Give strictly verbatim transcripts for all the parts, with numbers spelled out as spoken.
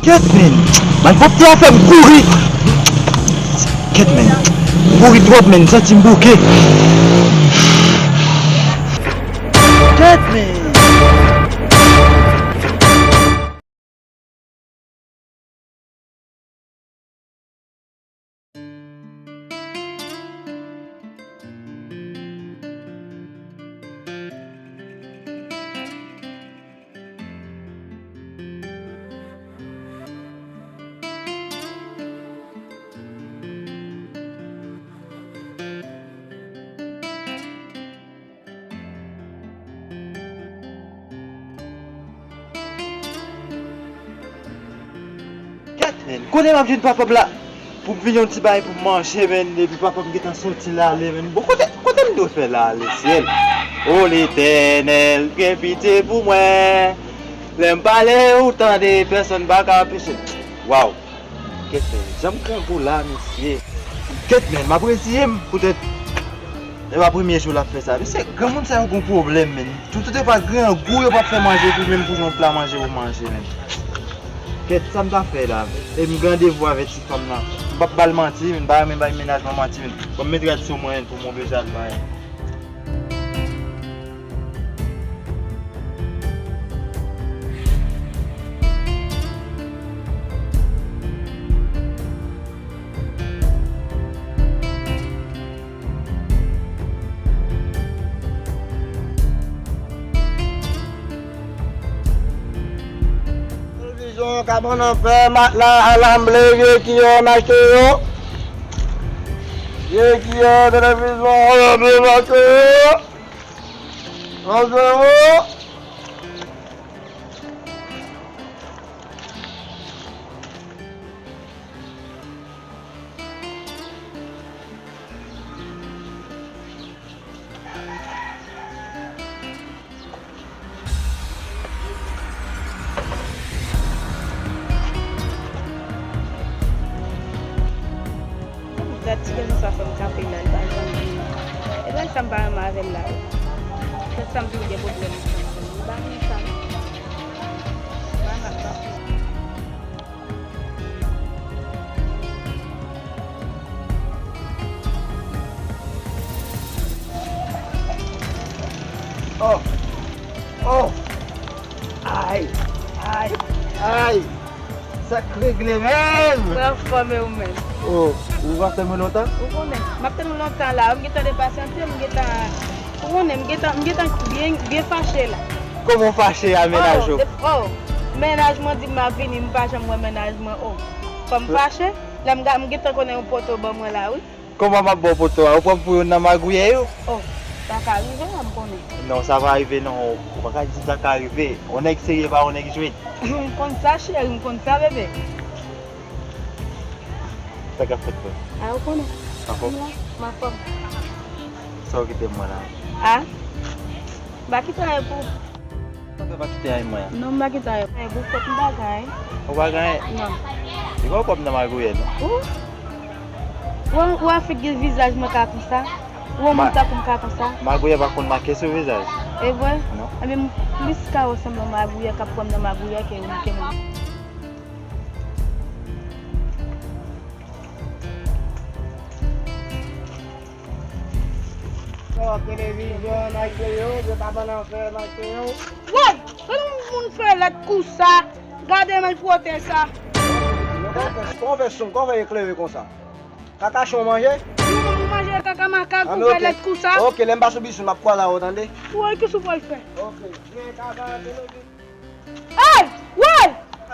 Kèt, men! Malpwòpte a fè m kouri! Kèt, men! M kouri twòp, men! M santi m bouke! Kèt, men! Kèt, men, kote m ap jwenn papa m la? Pou m vin yon ti bagay pou m manje, men, epi papa m gentan soti l ale, men. Bon, kote, kote m dwe fè la, Lesyèl? O Letènèl, gen pitye pou mwen. Lè m pale, ou tande, pèsonn pa ka anpeche m. Waw! Kèt, men, jan m grangou la, mesye. Kèt, men, m ap reziye m, poutèt se pa premye jou l ap fè sa. Mesye, granmoun sa yo gon pwoblèm, men. Toutotan yo pa grangou, yo p ap fè manje pou menm pou yon pla manje pou manje, men. Kèt, sa m ta fè la? E m gen randevou avèk ti fanm nan. M p ap ba l manti, men m pa renmen bay mennaj mwen manti, men. Ban m met rad sou mwen pou m oblije al bay. Televizyon, kabann an fè, matla, alam ble, vye kiyè, m achte yo. Vye kiyè, televizyon, alam ble, m achte yo. An zewo. Gad ti gason sa fè m kape la, li pa janm vini. E bagay sa m pa renmen avè l la wi. Fè sa m toujou gen pwoblèm. M pa renmen sa non. M pa renmen sa. Oh! Oh! Ay! Ay! Ay! Sa k regle menm? Mwen anfòm e ou menm? Oh, ou pa tann mwen lontan? Ou konnen, m ap tann ou lontan la, m gentan depasyante, m gentan, ou konnen, m gentan, m gentan byen, byen fache la. Kòman w fache a mennaj ou? Oh, dep-, oh, mennaj mwen di m ap vini, m pa janm wè mennaj mwen, oh. Fò m fache? Lè m ga-, m gentan konnen yon poto ban mwen la, wi. Kòman m ap ba w poto a? Ou pran m pou youn nan magouyè yo? Oh, sa ka rive, m konnen. Non, sa pa rive, non. Ou pa ka di sa ka rive. Yon nèg serye pa yon nèg jwèt. M konn sa, cheri, m konn sa, bebe. Sa k ap fèt, frè? A, ou konnen. Anfòm? M anfòm. Sa w kite m la? A? M pa kite anyen pou Sa fè pa kite ay mwen an? Non, m pa kite ay. Ay, bon, fòk m pa gen anyen. Ou pa gen anyen? Non. Li pa wè kòb nan magouyè, non? Ou? Ou, ou wè figi vizaj mwen ka konsa? Ou wè moun tankou m ka konsa? Magouyè pa konn make sou vizaj. E vre? Non. Ebyen, m plis ka wè sanble magouyè k ap pran m nan magouyè ke, ke mwen. Televizyon, m achte yo, yo pa ban nan fè, m achte yo. Woy! Gade yon moun fè lèd kou sa. Gade malpwòte sa. Kòman w fè, kòman w fè sonm, kòman w fè eklere konsa? Kaka chen w manje? Wi, mwen manje kaka makak ou fè lèd kou sa. Ok, lè m pa sou bisi m ap kwaze avè w tande. Woy, kisa w pral fè? Ok, byen kaka televizyon. Ey! Woy!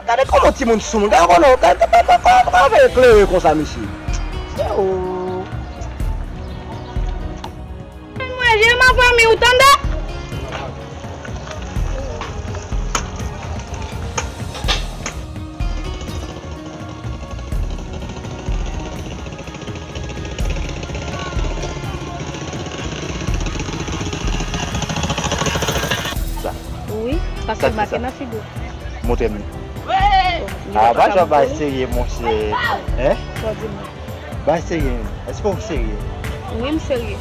Gade kòman timoun sou moun. Gade kòman, gade, gade, gade kòman, kòman fè eklere konsa, mesye. Se ou. Mwen, je m avè mi ou tande. Sa. Wi, paske l make nan figi w. Montre m li. Oh, a, pa janm bay serye, monchè. Hein? Sa w di mwen? Bay serye. Èske w serye? Wi, m serye. Sa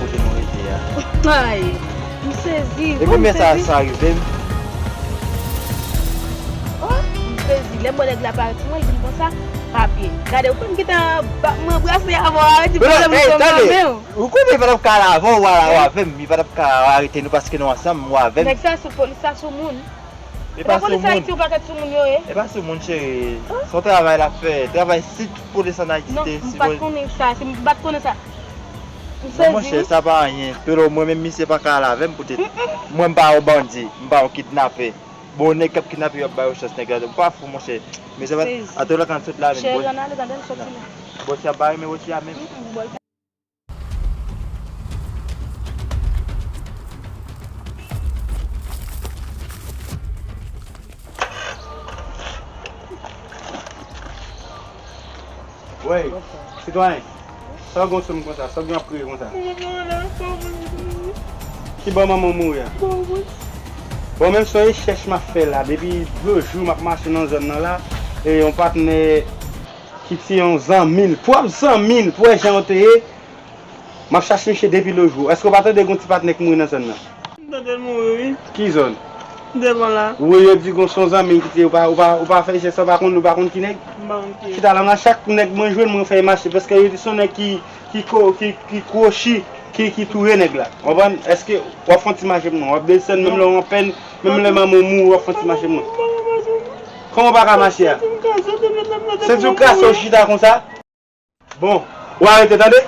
kote nou rete a. Ay, m sezi. Epi men sa, sa rive m. Oh, m sezi. Lè m wè nèg la parèt sou mwen, l vin konsa, papye. Gade, ou konn ki tan m anbrase avan w arete pwoblèm ou konn nan men w. Ou konnen li pa t ap ka al avè w, w al avè m. Li pa t ap ka arete nou paske nou ansanm, ou avè m. Nèg sa sou polis, sa sou moun. E pa sou moun. Lapolis Ayiti, yon pakèt sou moun yo ye. E pa sou moun, cheri. Se yon travay l ap fè. Travay, si tout polis an Ayiti te si. Non, m pa t konnen sa. Si m pa t konnen sa. M sezi. Monchè, sa pa anyen. Pero mwen menm, misye pa ka al avè m poutèt mwen, m pa yon bandi, m pa yon kidnapè. Bon, nèg k ap kidnape yo ap ba yo chans, nèg la. Ou pa fou, monchè. Mesye, atò la kan sot la menm. Cheri, ann ale, tande, n soti la. Bòs la bare men wòch la menm. Wey, sitwayen, sa w gen w sou m konsa, sa w gen w ap kriye konsa? Ki bò manman w mouri a? Bon, menm se yon rechèch m ap fè la, depi lòt jou m ap mache nan zòn nan la, e yon patnè ki se yon zanmi l, pwòp zanmi l, pou wè jan yo te ye, m ap chache misye depi lòt jou. Èske w pa tande gen yon ti patnè k mouri nan zòn nan? M tande l mouri, wi. Ki zòn? Devan la. Wi, yo di gon son zanmi ki te, ou pa, ou pa, ou pa fè jès, ou pa konn, ou pa konn ki nèg? M pa konn ki. Chita la, nan chak nèg mwen jwenn, mwen fè mache, paske yo di son nèg ki, ki ko-, ki, ki kwochi, ki, ki touye nèg la. W konprann? Èske w ap fè yon ti mache pou mwen? W ap desann menm lè w anpèn, menm lè manman w mouri, w ap fè yon ti mache pou mwen? Kòman w pa ka mache a? Se di w kase w chita konsa? Bon, ou arete, tande?